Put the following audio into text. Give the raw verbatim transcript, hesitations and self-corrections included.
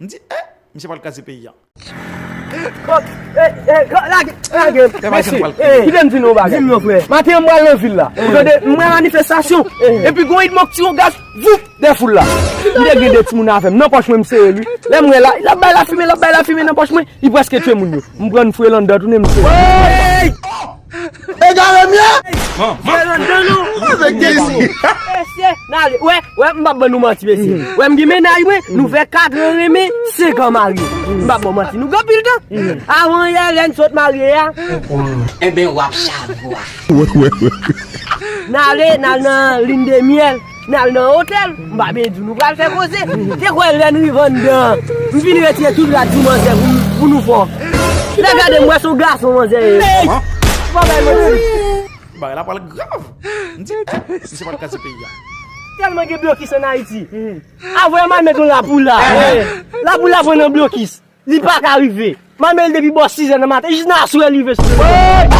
M di, eh, misye pral kraze peyi a. Bon, eh, eh, lage, lage. Mesye, kite m di nou yon bagay. Di m non, frè. Maten an, m pral nan vil la. Ou tande, m wè manifestasyon. Epi gon Edmond k tire yon gaz, voup, dèyè foul la. M te gen de timoun avè m. Nan pòch mwen, m sere l, wi. Lè m wè la, l ap bay lafimen, l ap bay lafimen nan pòch mwen. Li prèske tye moun yo. M pran fre l anndan, tounen m sere. Egare m ye! Fre l anndan, non. Avèk dezi. Mesye, n ale. Wè, wè, m p ap ban nou manti, mesye. Wè, m gen mennaj mwen, nou fè kat an renmen, senk an marye. M p ap ban w manti, nou gen anpil tan. Avan yè, lè n sot marye a, enben, w ap chavwa. N ale, n al nan lin de myèl, n al nan otèl. M pa byen di w, nou pral fè koze. Te kwè lè n rive anndan, m fin retire tout rad sou manzè pou, pou nou fò. Lè gade m, wè se yon gason manzè ye. M pa bay manti. Bagay la pral grav. M di, eh, misye pral kraze peyi a. Tèlman gen blokis ann Ayiti. Avè m al met yon lapoula. Lapoula pran nan blokis. Li pa ka rive. M al met l depi bò sizè nan maten, jis nan aswè li rive sou mwen.